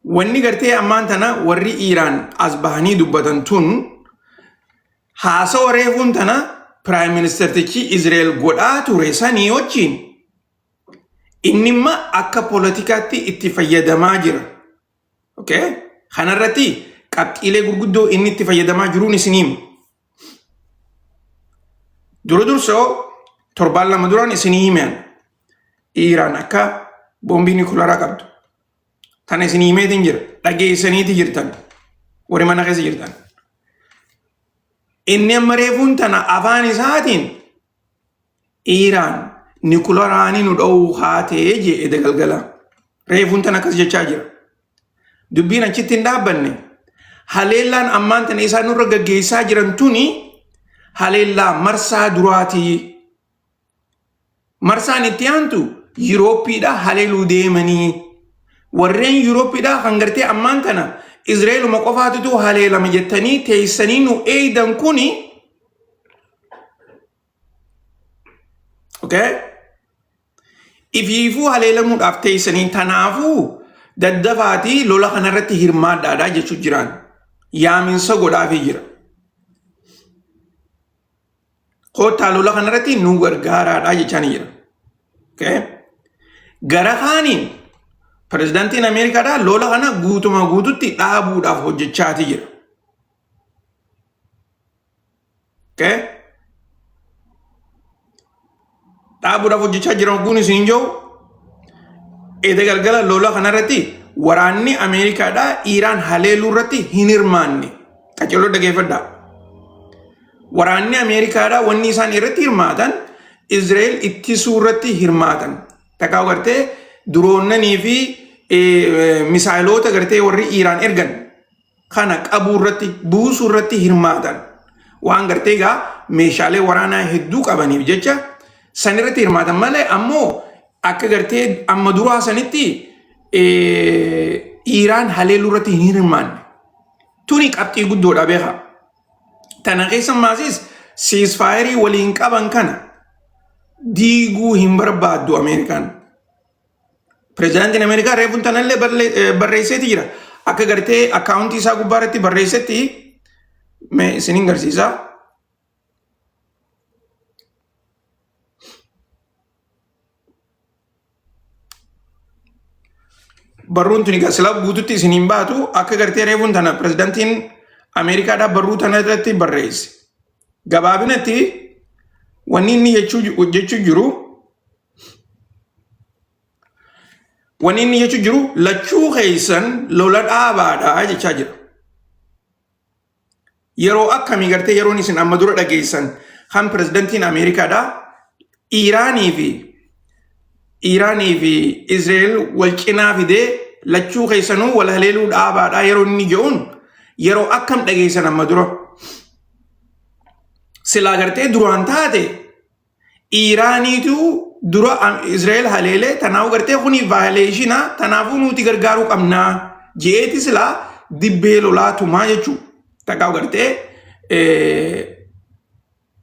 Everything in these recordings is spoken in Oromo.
Wanni gartee ammaan tana warri Iiraan as bahanii dubbatan tun haasawa reefuun tana piraayim ministeertichi Izrael godhaa ture sanii wajjin inni imma akka poolitikaatti itti fayyadamaa jira. Okay? Kanarratti qabxiilee gurguddoo inni itti fayyadamaa jiruun isinii hima. Dura dursoo torbaan lama duraan isinii himeen Iiraan akka boombii niwukilaraa qabdu. Tana isinii himeetiin jira. Dhageessaniiti jirtan. Warri mana keessa jirtan. Inni amma reefuun tana afaan isaatiin Iiraan niwukularaanii nu dha'uu haatee jee eda galgala. Reefuun tana akkas jechaa jira. Dubbiin achitti hin dhaabbanne. Haleellaan ammaan tana isaan nurra gaggeessaa jiran tuni haleellaa marsaa duraatii. Marsaan itti aantu Yuurooppiidha haleeluu deemanii. Warreen Yuurooppiidha kan gartee ammaan tana Izraa'eluma qofaatutu haleelama jettanii teessanii nu eeydan kuni okay? Ifiifuu haleelamuudhaaf teessanii tanaafuu daddafaatii lola kanarratti hirmaadhaadha jechuu jiraan. Yaaminsa godhaafii jira. Koottaa lola kanarratti nu gargaaraadha jechaa ni jira. Okay? Gara kaaniin pirezidaantiin Ameerikaadhaa lola kana guutuma guututti dhaabuudhaaf hojjechaati jira. Okay? Dhaabuudhaaf hojjechaa jiran kun isin hin jiru. Eda galgala lola kanarratti waraanni Ameerikaadhaa Iiraan haleeluu irratti hin hirmaanne. Qaceeloo dhageeffadhaa. Waraanni Ameerikaadhaa wanni isaan irratti hirmaatan Israa'el ittisuu irratti hirmaatan. Takkaa gartee duroonnanii fi misaayiloota gartee warri Iiraan ergan kana qabuu irratti buusuu irratti hirmaatan. Waan gartee egaa meeshaalee waraanaa hedduu qabaniif jecha san irratti hirmaatan malee ammoo akka gartee amma duraa sanitti Iiraan haleeluu irratti hin hirmaanne. Tuni qabxii guddoodha beekaa. Tana keessa maasis siisfaayerii waliin qaban kana diiguu hin barbaaddu Ameerikaan. Pireezidaantiin Ameerikaa reefuun tanallee barreesseeti jira. Akka gartee akkaawuntii isaa gubbaa irratti barreessetti mee isiniin garsiisa. Barruun tuni egaa silaa guututti isiniin baatu akka gartee reefuun tana pireezidaantiin Ameerikaadhaa barruu tana irratti barreesse. Gabaabinatti wanni inni jechuu jiru Wanni inni jechuu jiru lachuu keessan lola dhaabaadha jechaa jira. Yeroo akkamii gartee yeroon isin amma dura dhageessan kan pirezidantiin Ameerikaadha Iiraanii fi Iiraanii fi Israa'el wal cinaa fidee lachuu keessanuu wal haleeluu dhaabaadha yeroo inni jedhuun yeroo akkam dhageessan amma dura. Silaa gartee duraan taate Iiraaniitu dura Israa'el haleelee tanaafuu gartee kuni vaayileeshina tanaafuu nuti gargaaruu qabnaa je'eeti silaa dibbee lolaa tumaa jechuudha. Takkaa gartee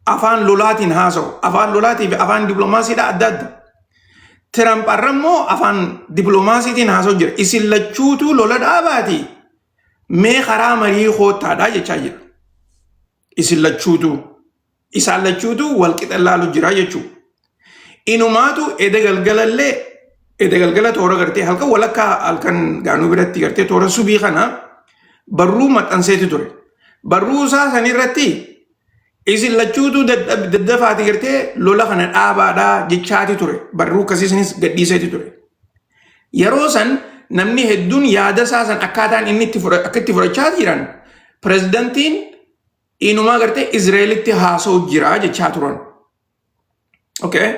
afaan lolaatiin haasa'u. Afaan lolaatii fi afaan dippiloomaasiidha adda adda. Tiraamp har'a immoo afaan dippiloomaasiitiin haasa'u jira. Isin lachuutu lola dhaabaati. Mee karaa marii koottaadha jechaa jira. Isin lachuutu. Isaan lachuutu wal qixa laalu jira jechuudha. Inumaatu eda galgalallee eda galgala toora gartee halkan walakkaa halkan gaanuu biratti gartee toora subii kana barruu maxxanseeti ture. Barruu isaa sanirratti isin lachuutu daddafaati gartee lola kana dhaabaadhaa jechaati ture. Barruu akkasii sanis gadhiiseeti ture. Yeroo san namni hedduun yaada isaa san akkaataan inni itti akka itti fudhachaa jiran pirezidantiin Inumaa gartee Israa'elitti haasa'u jira jechaa turan. Okay?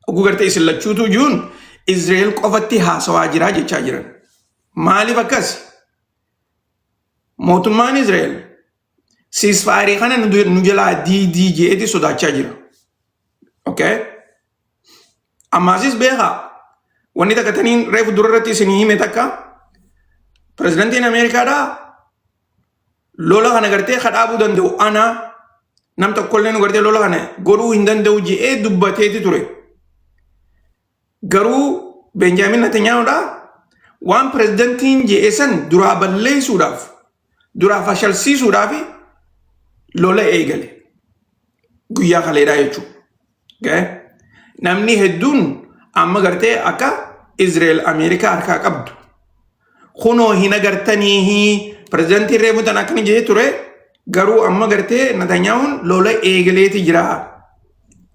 Oguu gartee isin lachuutu jiruun Israa'el qofatti haasawaa jira jechaa jiran. Maaliif akkas? Mootummaan Israa'el siisfaayirii kana nu jalaa diidii je'eeti sodaachaa jira. Okay? Ammaasis beekaa wanni takka taniin reefu dura irratti isinii hime takka pirezidantiin Ameerikaadhaa Lola kana gartee ka dhaabuu danda'u ana nam tokkollee nu gartee lola kana godhuu hin danda'u je'ee dubbateeti ture. Garuu Benjaamin Netanyaahudha Waan pirezidantiin je'e san duraa balleessuudhaaf, duraa fashalsiisuudhaaf lola eegale. Guyyaa kaleedhaa jechuudha. Okay? Namni hedduun amma gartee akka Israel Ameerikaa harkaa qabdu. Kunoo hin agartanii pirezidantiin reefu tan akkana jedhee ture garuu amma gartee Netanyahuun lola eegaleeti jira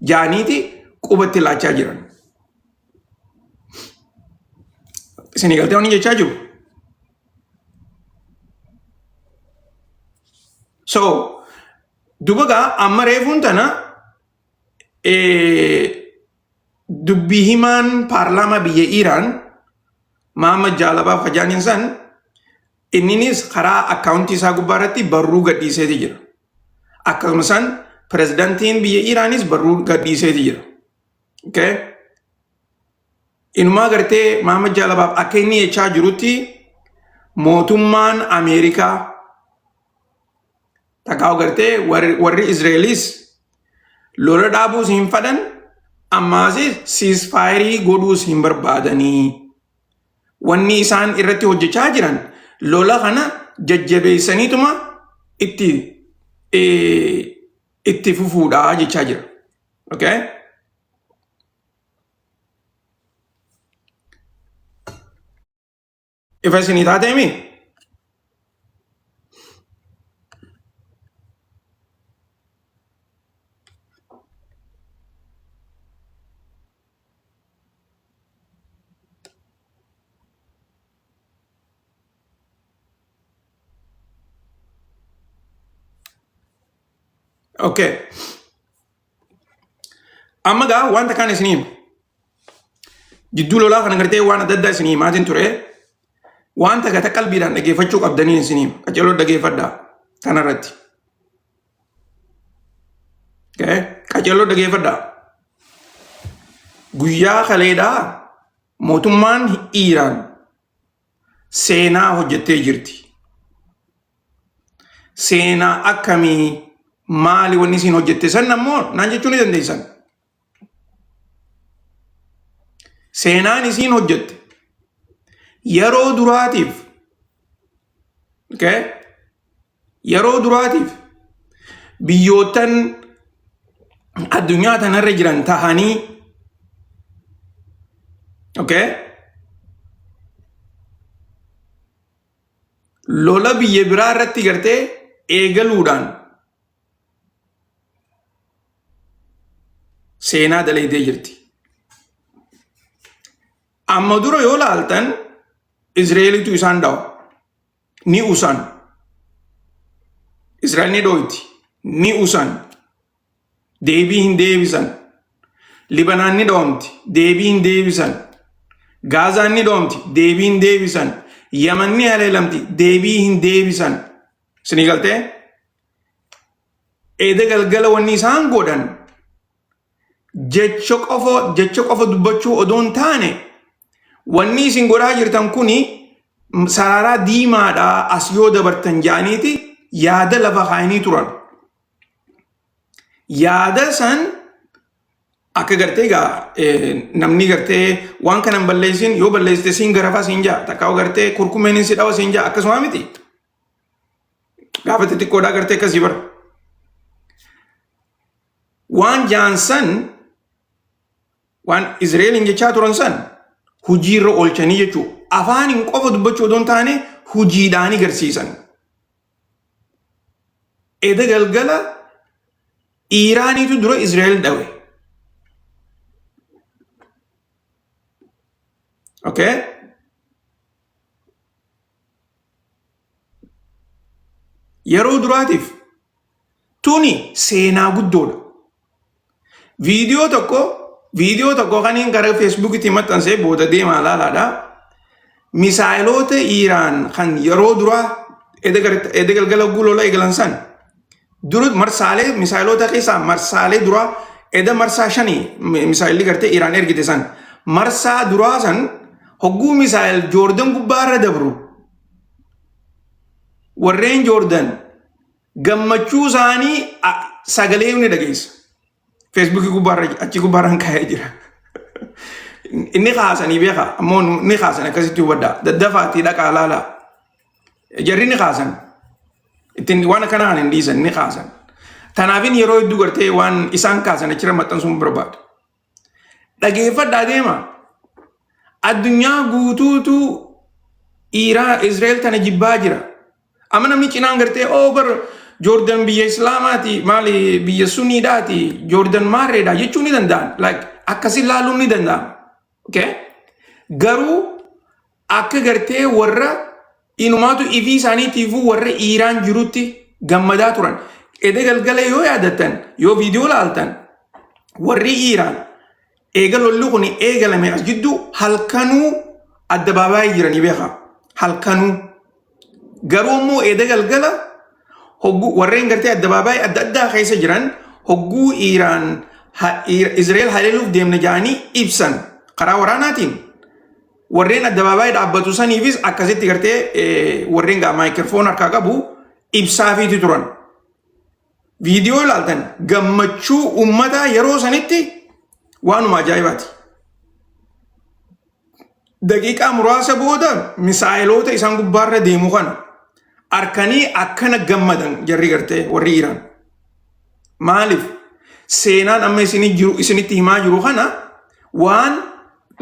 jaaniiti qubatti laachaa jiran. Isinii galtee waan jechaa jiru. So duba gaa amma reefuun tana dubbii himaan paarlaamaa biyya Iiraan Mahammad Jaalabaaf Hajaaniin san inninis karaa akkaawuntii isaa gubbaa irratti barruu gadhiiseeti jira. Akkasuma san pirezidantiin biyya Iiraanis barruu gadhiiseeti jira. Okay? Inumaa gartee Mahammad Jaalabaaf akka inni jechaa jirutti mootummaan Ameerikaa Takkaa gartee warri Israa'elis lola dhaabuus hin fadhan ammaas siisfaayirii godhuus hin barbaadanii. Wanni isaan irratti hojjechaa jiran lola kana jajjabeessaniituma itti fufuudha jechaa jira. Okay? Ifa isinii taateemi? Okay. Amma gaa wanta kaan isinii hima. Jidduu lolaa kana gartee waan adda addaa isinii himaatiin ture. Wanta gata qalbiidhaan dhageeffachuu qabdanii isinii hima. Qaceeloo dhageeffadhaa kanarratti. Okay? Qaceeloo dhageeffadhaa. Guyyaa kaleedhaa mootummaan Iiraan seenaa hojjettee jirti. Seenaa akkamii maali wanni isin hojjette san ammoo naan jechuu ni dandeessan. Seenaan isiin hojjette yeroo duraatiif okay, yeroo duraatiif biyyoottan addunyaa tanarra jiran tahanii okay, lola biyya biraa irratti gartee eegaluudhaan seenaa dalaydee jirti. Amma dura yoo laaltan Izreelitu isaan dhawa. Ni usan. Israa'el ni dhooyti. Ni usan. Deebii hin deebisan. Libanaan ni dhawamti. Deebii hin deebisan. Gaazaan ni dhawamti. Deebii hin deebisan. Yaman ni haleelamti. Deebii hin deebisan. Isinii galtee? Eeda galgala wanni isaan godhan jecha qofa jecha qofa dubbachuu odoo hin taane wanni isin godhaa jirtan kuni sararaa diimaadha as yoo dabartan jedhaniiti yaada lafa kaayanii turan. Yaada san akka gartee egaa namni gartee waan kana hin balleessin yoo balleessite siin garafa siin jaa takka gartee kurkumeen si dhawa siin jaa akkasuma miti. Gaafa xixiqqoodhaa gartee akkasii bara. Waan jaan san waan Izreeliin jechaa turan san hojiirra oolchanii jechuudha. Afaaniin qofa dubbachuu odoo hin taane hojiidhaan agarsiisan. Eda galgala Iiraaniitu dura Izreel dhawe. Okay? Yeroo duraatiif tuni seenaa guddoodha. Viidiyoo tokko kaniin gara Feesbuukitti maxxansee booda deemaa laalaadha. Misaayiloota Iiraan kan yeroo duraa eda galgala gulola eegalan san dura marsaalee misaayiloota keessaa marsaalee duraa eda marsaa shanii misaayilli gartee Iiraan ergite san marsaa duraa san hogguu misaayil Joordan gubbaarra dabru warreen Joordan gammachuu isaanii sagalee ni dhageessa. Feesbuukii gubbaarra achi gubbaarraan kaa'ee jira. Inni kaasanii beeka ammoo ni kaasan akkasitti hubadhaa. Daddafaatii dhaqaa laalaa. Jarri ni kaasan. Ittiin waan akkanaa kan hin dhiisan ni kaasan. Tanaafin yeroo hedduu gartee waan isaan kaasan achirra maxxansuun barbaadu. Dhageeffadhaa deema. Addunyaa guutuutu Iiraan Israa'el tana jibbaa jira. Amma namni cinaan gartee oo bar Joordan biyya Islaamaati maali biyya Sunniidhaati Joordan maarreedha jechuu ni danda'an. Like akkasi laaluun ni danda'ama. Okay? Garuu akka gartee warra inumaatu ifii isaaniitiifuu warra Iiraan jirutti gammadaa turan. Ede galgala yoo yaadattan yoo viidiyoo laaltan warri Iiraan eega lolli kun eegalame as jidduu halkanuu addabaabaayii jiranii beekaa. Halkanuu. Garuu immoo eeda galgala hogguu warreen gartee addabaabaayii adda addaa keessa jiran hogguu Iiraan Israa'el haleeluuf deemna jedhanii ibsan karaa waraanaatiin warreen addabaabaayii dhaabbatu saniifis akkasitti gartee warreen gaa maayikirfoon harkaa qabu ibsaafiiti turan. Viidiyoo ilaaltan gammachuu uummataa yeroo sanitti waanuma ajaa'ibaati. Daqiiqaa muraasa booda misaayiloota isaan gubbaarra deemu kana arkanii akkana gammadan jarri gartee warri Iiraan. Maaliif? Seenaan amma isinitti himaa jiru kana waan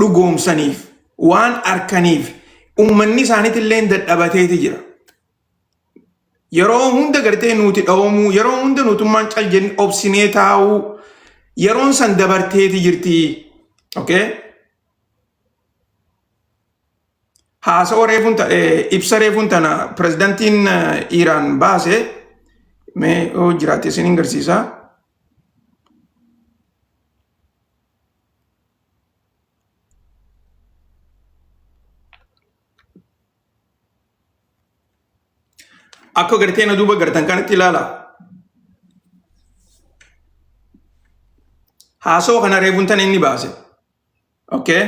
dhugoomsaniif, waan arkaniif uummanni isaaniitillee dadhabateeti jira. Yeroo hunda gartee nuti dhawamuu, yeroo hunda nutummaan cal jennee obsinee taa'uu, yeroon san dabarteeti jirti. Okay? Haasawa reefuun ibsa reefuun tana pirezidantiin Iiraan baase mee yoo jiraate isiniin garsiisa. Akka gartee na duuba gartan kanatti ilaala. Haasawa kana reefuun tana inni baase. Okay.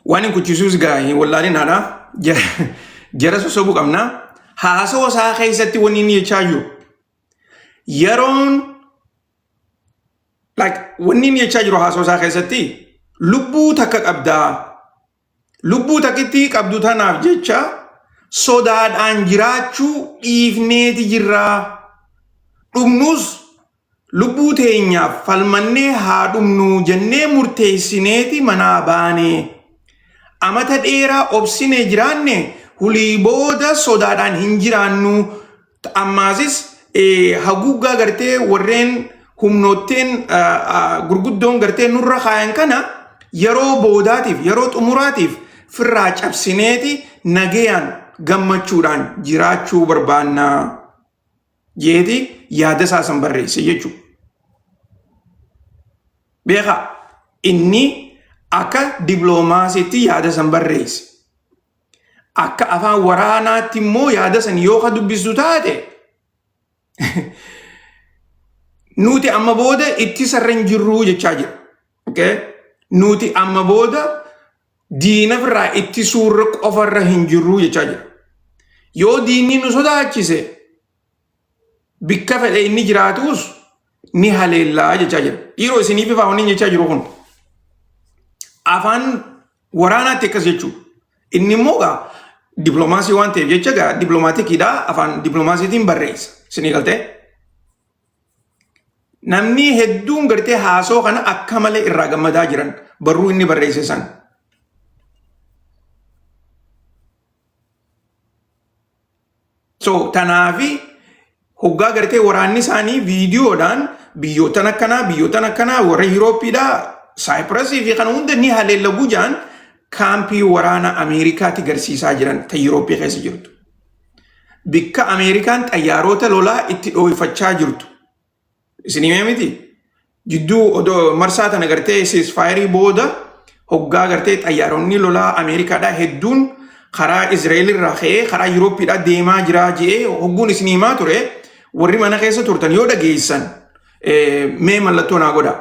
Waan hin kuchisuus gaa hin wallaalin haadha. Jara sossobuu qabna. Haasawa isaa keessatti wanni inni jechaa jiru. Yeroon like wanni inni jechaa jiru haasawa isaa keessatti lubbuu takka qabdaa. Lubbuu takkittii qabdu tanaaf jecha sodaadhaan jiraachuu dhiifneeti jirraa. Dhumnus lubbuu teenyaaf falmannee haa dhumnu jennee murteessineeti manaa baane. Amata dheeraa obsinee jiraanne hulii booda sodaadhaan hin jiraannu. Ammaasis haguuggaa gartee warreen humnootteen gurguddoon gartee nurra kaayan kana yeroo boodaatiif yeroo xumuraatiif firraa cabsineeti nagayaan gammachuudhaan jiraachuu barbaanna jeeti yaada isaa san barreesse jechuudha. Beekaa inni akka diploomaasiitti yaada san barreesse. Akka afaan waraanaatti immoo yaada san yoo ka dubbistu taate nuti amma booda ittisa irra hin jirru jechaa jira. Okay? Nuti amma booda diina irraa ittisuurra qofarra hin jirru jechaa jira. Yoo diinni nu sodaachise bikka fedhe inni jiraatus ni haleellaa jechaa jira. Dhiiroo isiniif ifaa wanni jechaa jiru kun. Afaan waraanaatti akkas jechuudha. Inni immoo gaa dippiloomaasii waan ta'eef jecha gaa dippiloomaatikiidha afaan dippiloomaasiitiin barreessa. Isinii galtee? Namni hedduun gartee haasoo kana akka malee irraa gammadaa jiran barruu inni barreesse san. So tanaafi hoggaa gartee waraanni isaanii viidiyoodhaan biyyootan akkanaa biyyootan akkanaa warra Yuurooppiidhaa Saayipirasii fi kana hunda ni haleella gujaan kaampii waraana Ameerikaatti garsiisaa jiran ta Yuurooppii keessa jirtu. Bikka Ameerikaan xayyaarota lolaa itti dhooyfachaa jirtu. Isin himee miti? Jidduu odoo marsaa tana gartee ceasefire booda hoggaa gartee xayyaaronni lolaa Ameerikaadhaa hedduun karaa Israa'el irraa ka'ee karaa Yuurooppiidhaa deemaa jiraa je'ee hogguun isin himaa ture warri mana keessa turtan yoo dhageessan mee mallattoo naa godha.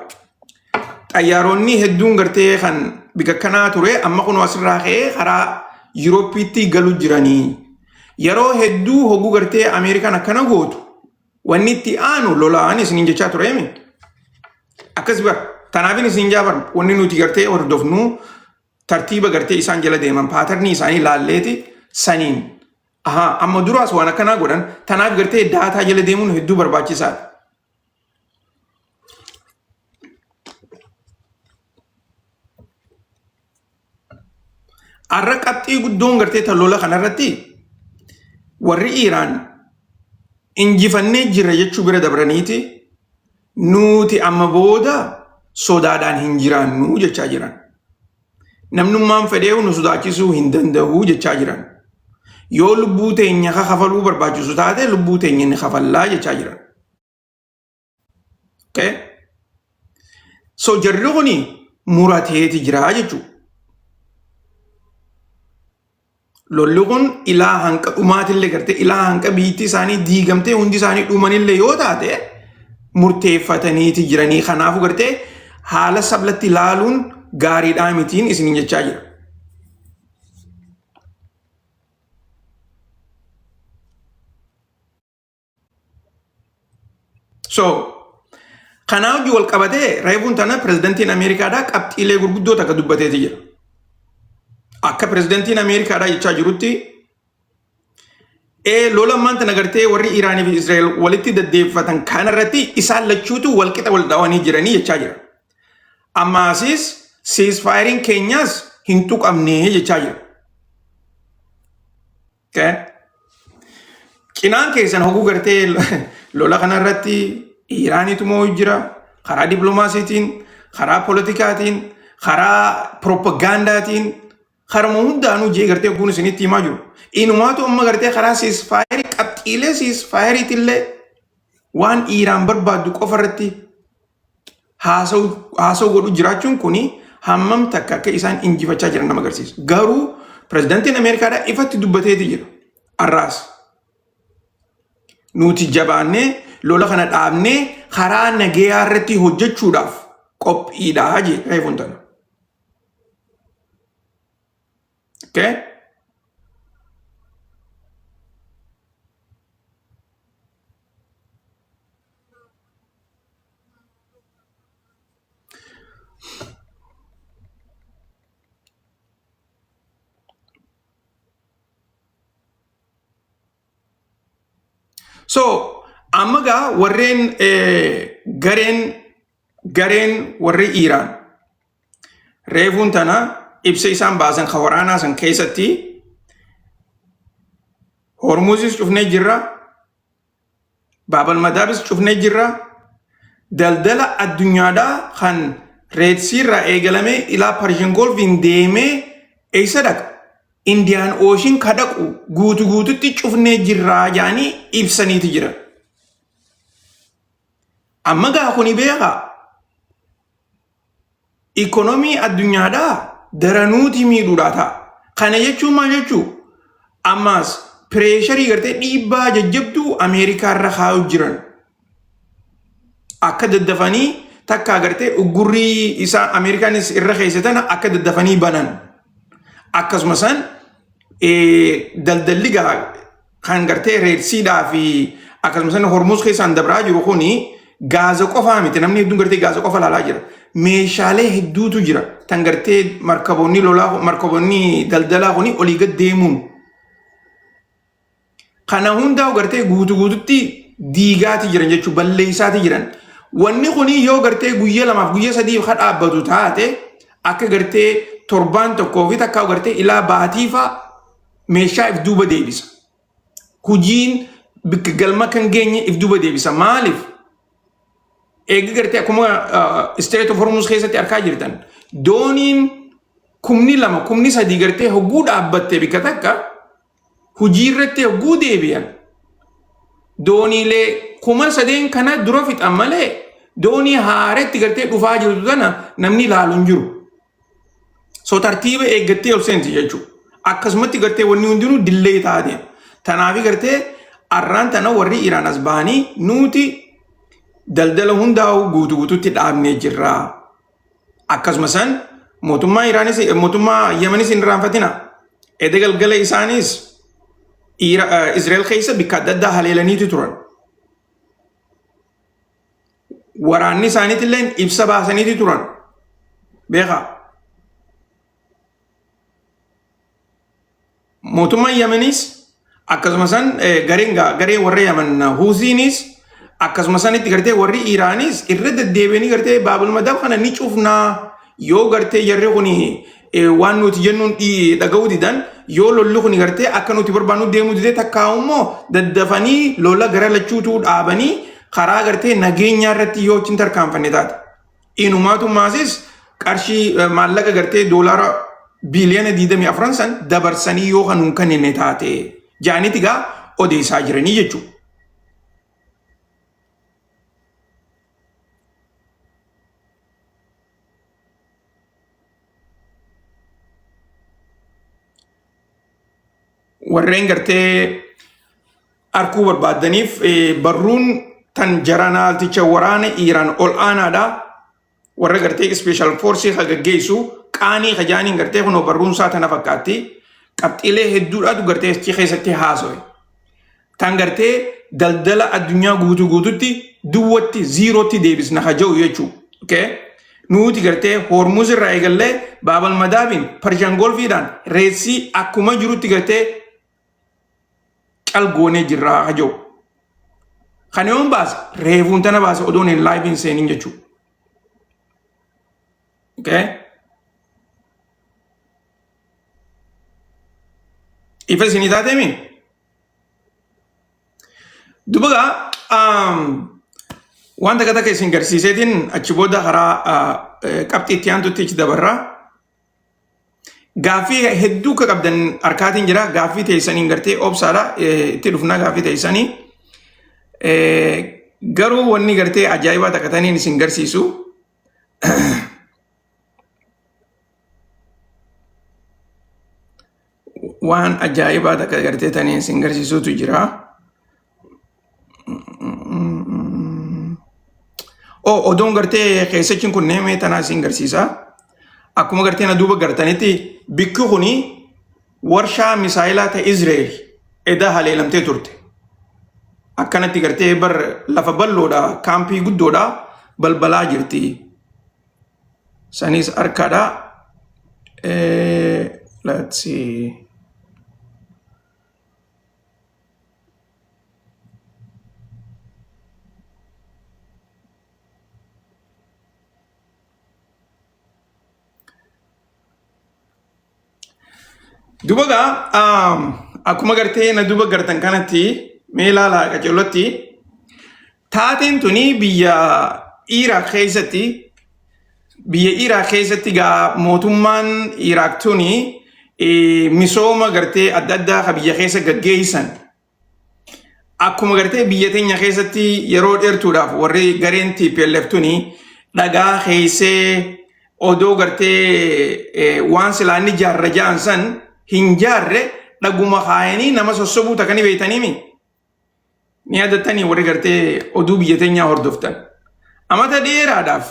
Xayyaaronni hedduun gartee kan bika kanaa ture amma kunoo asirraa ka'ee karaa Yuurooppiitti galu jiranii. Yeroo hedduu hogguu gartee Ameerikaan akkana gootu wanni itti aanu lolaan isiniin jechaa tureemi. Akkas bara. Tanaafin isin jaabar wanni nuti gartee hordofnu tartiiba gartee isaan jala deeman patternii isaanii laalleeti saniin. Ahaa, amma duraas waan akkanaa godhan. Tanaaf gartee data jala deemuun hedduu barbaachisaadha. Arra qabxii guddoon gartee ta lola kanarratti warri Iiraan injifannee jirra jechuu bira dabraniiti nuti amma booda sodaadhaan hin jiraannu jechaa jiran. Namnummaan fedhee nu sodaachisuu hin danda'u jechaa jiran. Yoo lubbuu teenya kafaluu barbaachisu taate lubbuu teenya ni kafallaa jechaa jiran. Okay? So jarri kuni murateeti jira jechuudha. Lolli kun ilaa hanqa dhumaatillee gartee ilaa hanqa biitti isaanii diigamtee hundi isaanii dhumanillee yoo taate murteeffataniiti jiranii. Kanaafuu gartee haala sablatti ilaaluun gaariidhaa mitiin isiniin jechaa jira. So kanaa hojii wal qabatee reefuun tana pirezidantiin Ameerikaadhaa qabxiilee gurguddoo takka dubbateeti jira. Akka pirezidantiin Ameerikaadhaa jechaa jirutti lola ammaan tana gartee warri Iraanii fi Israa'el walitti daddeeffatan kanarratti isaan lachuutu walqixa wal dhawanii jiranii jechaa jira. Ammaasis ceasefire keenyaas hin tuqamne jechaa jira. Okay? Cinaan keessan hoguu gartee lola kanarratti Iraaniitu moo jira karaa dippiloomaasiitiin, karaa poolitikaatiin, karaa piroopagaandaatiin, karuma hundaanuu jee gartee hoguun isinitti himaa jiru. Inumaatu amma gartee karaa ceasefire qabxiilee ceasefireiitillee waan Iraan barbaaddu qofa irratti haasa'u godhu jiraachuun kuni hammam takka akka isaan injifachaa jiran nama agarsiisa. Garuu pirezidantiin Ameerikaadhaa ifatti dubbateeti jira. Arraas. Nuti jabaannee lola kana dhaabnee karaa nagayaa irratti hojjechuudhaaf qophiidhaa jee reefuun tana. Okay? So amma gaa warreen gareen warri Iiraan reefuun tana ibsa isaan baasan ka waraanaa san keessatti Hormuzis cufnee jirra, Baabal Madaabis cufnee jirra, daldala addunyaadhaa kan Red Sea irraa eegalamee ilaa Persian Gulfiin deemee eessa dhaqa? Indian Ocean ka dhaqu guutu guututti cufnee jirraa jedhanii ibsaniiti jiran. Amma gaa kuni beekaa ikonomii addunyaadhaa daranuuti miidhuudhaa ta'a. Kana jechuun maal jechuu? Ammaas pressureii gartee dhiibbaa jajjabduu Ameerikaa irra kaa'u jiran. Akka daddafanii takkaa gartee uggurrii isaa Ameerikaanis irra keesse tana akka daddafanii banan. Akkasuma san daldalli gaa kan gartee Red Seadhaa fi akkasuma san Hormuz keessaan dabraa jiru kuni gaaza qofaa miti, namni hedduun gartee gaaza qofa ilaalaa jira. Meeshaalee hedduutu jira tan gartee markaboonni lolaa, markaboonni daldalaa kuni olii gad deemuun. Kana hundaa gartee guutu guututti diigaati jiran jechuun balleessaati jiran. Wanni kuni yoo gartee guyyaa 2f guyyaa 3f ka dhaabbatu taate akka gartee torbaan tokkoo fi takkaa gartee ilaa baatii fa'a meeshaa if duuba deebisa. Hojiin bikka galma kan geenye if duuba deebisa. Maaliif? Eegi gartee akkuma Strait of Hormuz keessatti argaa jirtan dooniin 2,000 3,000 gartee hogguu dhaabbatte bikka takka hojii irratti hogguu deebi'an dooniilee 3,000 kana dura fixan malee doonii haaretti gartee dhufaa jirtu tana namni ilaalu hin jiru. So tartiiba eeggattee ol seenti jechuudha. Akkasumatti gartee wanni hundinuu dillee ta'aa deema. Tanaafi gartee arraan tana warri Iraan as bahanii nuti daldala hundaa'u guutuu guutuutti dhaabnee jirra. Akkasuma san mootummaa Iraanis mootummaa Yemanis hin irraanfatina. Eda galgala isaanis Israa'el keessa bikka adda addaa haleelaniitu turan. Waraanni isaaniitillee ibsa baasaniiti turan. Beekaa. Mootummaan Yamaniis akkasuma san gareen gareen warra Yaman Huusiinis akkasuma sanitti gartee warri Iiraanis irra deddeebi'anii gartee Baabul Madab kana ni cufnaa yoo gartee jarri kun waan nuti jennuun dhaga'uu didan, yoo lolli kun gartee akka nuti barbaannu deemuu didee, takkaa immoo daddafanii lola gara lachuutuu dhaabanii karaa gartee nageenyaa irratti yoo achiin tarkaanfanne taate. Inumaatu maasis qarshii maallaqa gartee doolaara biiliyoona 24 san dabarsanii yoo kan nun kennine taate jaaniiti gaa odeessaa jiranii jechuudha. Warreen gartee arkuu barbaaddaniif barruun tan jaranaalticha waraana Iiraan ol aanaadha. Warra gartee special force ka gaggeessu qaanii ka jaaniin gartee kunoo barruun isaa tana fakkaatti. Qabxiilee hedduudhaatu gartee achi keessatti haasawe. Tan gartee daldala addunyaa guutuu guututti duwwatti ziirootti deebisna ka jedhu jechuudha. Okay? Nuti gartee Hormuz irraa eegallee Baabal Madaabiin Persian Golfiidhaan reessii akkuma jirutti gartee cal goonee jirraa ka jedhu. Kan yoon baase reefuun tana baase odoon hin live hin seenin jechuudha. Okay? Ifa isinii taateemi? Duba gaa waan takka takka isin garsiiseetiin achi booda karaa qabxii itti aantutti achi dabarraa. Gaaffii hedduu akka qabdan harkaatiin jira. Gaaffii teessaniin gartee obsaadha. Itti dhufnaa gaaffii teessanii. Garuu wanni gartee ajaa'ibaa takka taniin isin garsiisu. Waan ajaa'ibaa takka gartee taniin isin garsiisuutu jira. Oh, odoon gartee keessachiin kun neemee tanaa isin garsiisa. Akkuma gartee na duuba gartanitti bikki kuni warshaa misaayilaa ta'e Izrael edaa haleelamtee turte. Akkanatti gartee bar lafa bal'oodha, kaampii guddoodha, balbalaa jirti. Sanis harkaadha. Let's see. Duba gaa akkuma gartee na duba gartan kanatti mee ilaalaa qaceellotti taateen tuni biyya Iraaq keessatti, biyya Iraaq keessatti gaa mootummaan Iraaq tuni misooma gartee adda addaa ka biyya keessa gaggeessan akkuma gartee biyya teenya keessatti yeroo dheertuudhaaf warri gareen TPLF tuni dhagaa keessee odoo gartee waan silaa inni jaarra ja'an san hin jaarre dhaguma kaayanii nama sossobuu takkanii beeytaniimi. Ni yaadattanii warri gartee oduu biyya teenyaa hordoftan. Amata dheeraadhaaf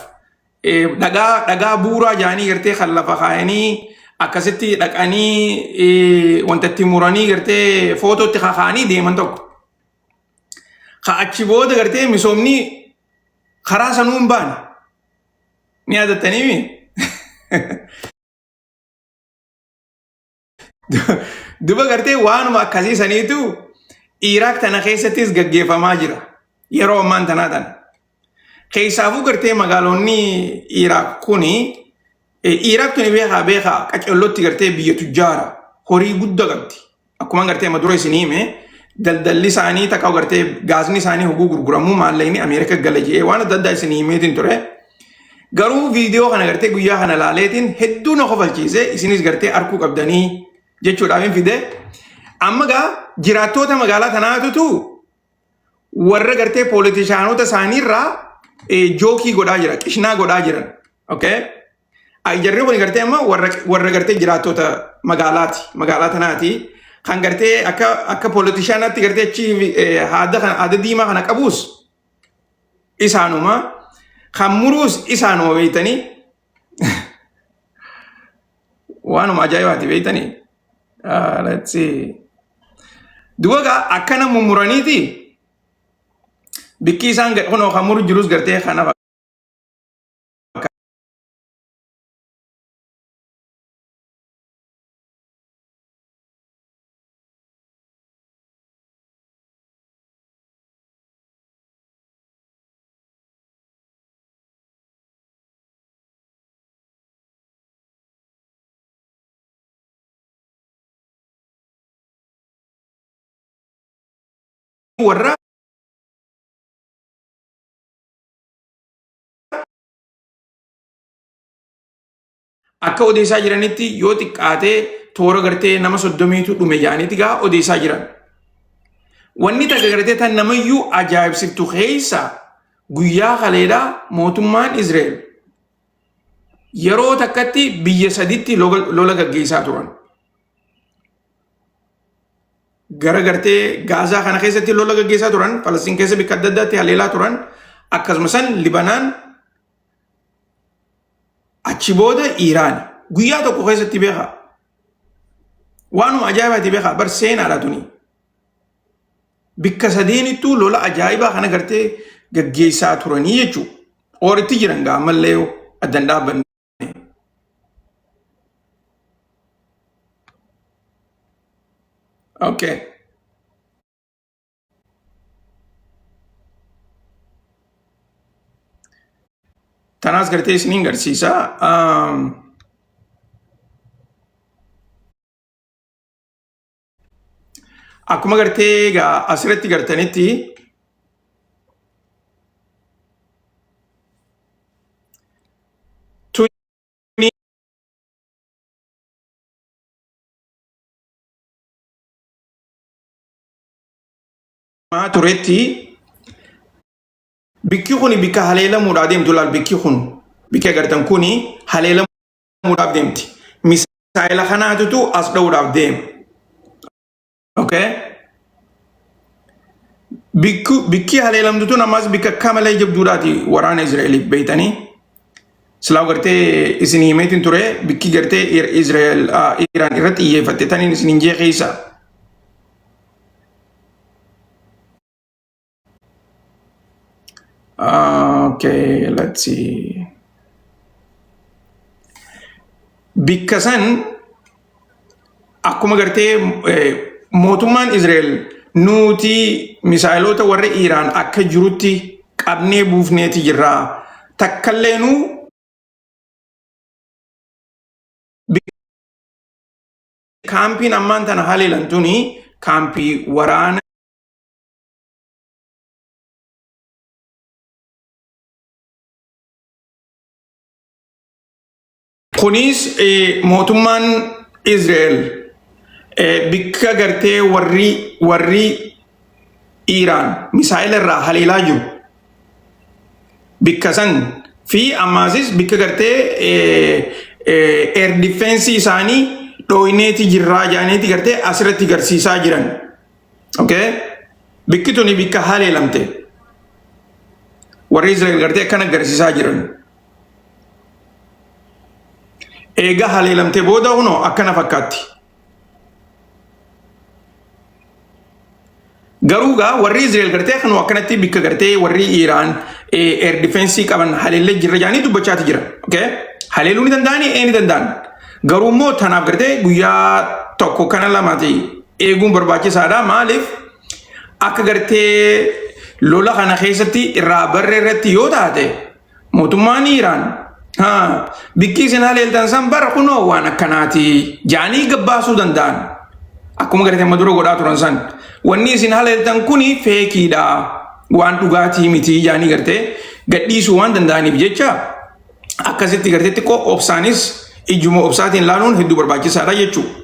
dhagaa dhagaa buuraa jaanii gartee kan lafa kaayanii akkasitti dhaqanii wanta itti muranii gartee footootti kakaanii deeman tokko. Ka achi booda gartee misoomni karaa sanuu hin baane. Ni yaadattaniimi? Duba gartee waanuma akkasii saniitu Iraaq tana keessattis gaggeeffamaa jira. Yeroo ammaan tanaa tana. Keessaafuu gartee magaalonni Iraaq kuni, Iraaq tuni beekaa beekaa qacellotti gartee biyya tujjaara horii guddaa qabdi. Akkuma gartee amma dura isin hime daldalli isaanii takka gartee gaasni isaanii hoguu gurguramuu maallaqni Ameerika gala jedhee waan adda addaa isin himeetiin ture. Garuu viidiyoo kana gartee guyyaa kana laaleetiin hedduu na kofalchiise, isinis gartee arkuu qabdanii jechuudhaaf hin fide. Amma gaa jiraattoota magaalaa tanaatutu warra gartee poolitishaanota isaaniirraa joke godhaa jira, qishnaa godhaa jiran. Okay? Jarri kun gartee amma warra gartee jiraattota magaalaati, magaalaa tanaati. Kan gartee akka poolitishaanaatti gartee achi haada kana haada diimaa kana qabuus isaanuma, kan muruus isaanuma beeytanii, waanuma ajaa'ibaati beeytanii. Let's see. Duba gaa akkana mummuraniiti bikki isaan kunoo kan muru jirus gartee kana. warra akka odeessaa jiranitti yoo xiqqaatee toora gartee nama 30tu dhume jedhaniiti gaa odeessaa jiran. Wanni takka gartee tan namayyuu ajaa'ibsiftu keessa guyyaa kaleedhaa mootummaan Israa'el yeroo takkatti biyya saditti lola gaggeessaa turan. Gara gartee Gaazaa kana keessatti lola gaggeessaa turan, Falastiin keessa bakka adda addaatti haleelaa turan, akkasuma san Libanaan achi booda Iiraan guyyaa tokko keessatti beekaa. Waanuma ajaa'ibaati beekaa bar seenaadha tuni. Bikka sadeenittuu lola ajaa'ibaa kana gartee gaggeessaa turanii jechuudha. Ooritti jiran gaa ammallee yoo addan dhaabbanne. Okay. Tanaas gartee isiniin garsiisa. Akkuma gartee egaa asirratti gartanitti tuni maa turetti bikki kun bikka haleelamuudhaaf deemtu laal bikki kun bikki agartan kuni haleelamuudhaaf deemti. Misaayila kanaatutu as dha'uudhaaf deema. Okay? Bikki haleelamtu tun ammas bikka akka malee jabduudhaati waraana Israa'eliif beeytanii. Silaa gartee isin himeetiin ture bikki gartee Israa'el Iraan irratti xiyyeeffatte taniin isin hin jee keessa. Okay, let's see. Bikka san akkuma gartee mootummaan Israa'el nuti misaayilota warra Iraan akka jirutti qabnee buufneeti jirra. Takkallee nu kaampiin ammaan tana haleelan tuni kaampii waraana Kunis mootummaan Israa'el bikka gartee warri Iiraan misaa'ila irraa haleelaa jiru bikka san fi ammaasis bikka gartee air defense isaanii dhooyneeti jirraa jedhaniiti gartee asirratti garsiisaa jiran. Okay? Bikki tuni bikka haleelamte. Warri Israa'el gartee akkana garsiisaa jiran. Eega haleelamte booda kunoo akkana fakkaatti. Garuu gaa warri Israa'el gartee kanuu akkanatti bikka gartee warri Iiraan air defense qaban haleellee jirra jedhanii dubbachaati jira. Okay? Haleeluu ni danda'anii ee ni danda'an. Garuu immoo tanaaf gartee guyyaa tokko kana lamaati eeguun barbaachisaadha. Maaliif akka gartee lola kana keessatti irraa barree irratti yoo taate mootummaan Iiraan bikki isin haleeltan san bara kunoo waan akkanaati jaanii gabbaasuu danda'an. Akkuma gartee amma dura godhaa turan san. Wanni isin haleeltan kuni feekiidha. Waan dhugaatii miti jaanii gartee gadhiisuu waan danda'aniif jecha akkasitti gartee xiqqoo obsaanis ijuma obsaatiin laaluun hedduu barbaachisaadha jechuudha.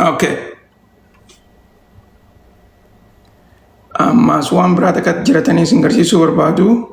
Okay. Ammaas waan biraa takka jiratanii isin garsiisuu barbaadu.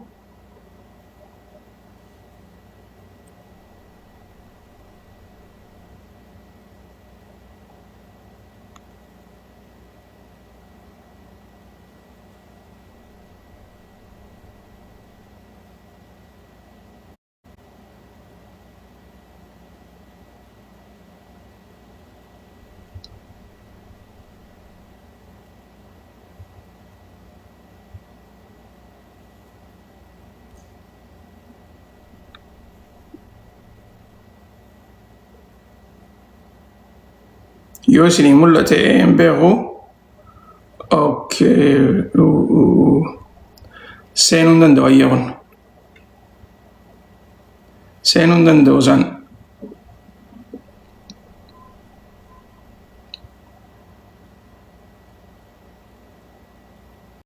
Yoo isinii mul'ate hin beeku. Okay. Seenuu hin danda'u ayyee kun. Seenuu hin danda'u isaan.